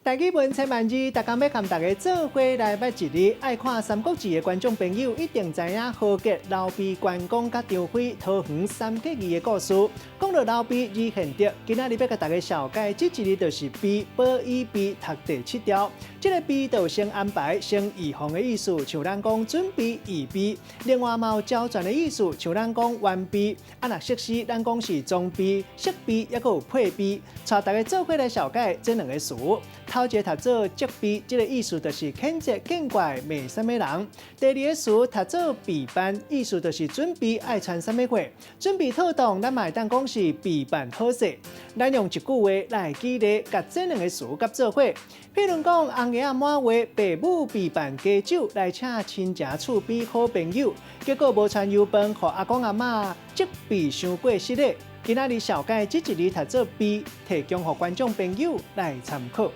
台語文千萬字，逐工欲共大家做伙來捌一字。愛看《三國志》的觀眾朋友一定知影豪傑劉備、關公佮張飛桃園三結義的故事。講到劉備字玄德，今仔日欲共大家紹介這一字就是備，保以備讀第七調。這个備就先安排、先預防的意思，像咱講準備、預備。另外嘛有周全的意思，像咱講完備。啊，若設施咱講是裝備、設備，抑閣有配備。帶大家做伙來紹介這兩个詞。頭一个讀做責備，這个意思就是譴責、見怪罵啥物人。第二个詞讀做備辦，意思就是準備愛傳啥物貨，準備妥當，咱嘛會當講是備辦好勢。咱用一句話來舉例，共這兩個詞佮做伙。譬如講，紅爺仔滿月，爸母備辦雞酒來請親情厝邊好朋友，結果無傳油飯，予阿公阿嬤責備傷過失禮。今仔日紹介這一字讀做備，提供予觀眾朋友來參考。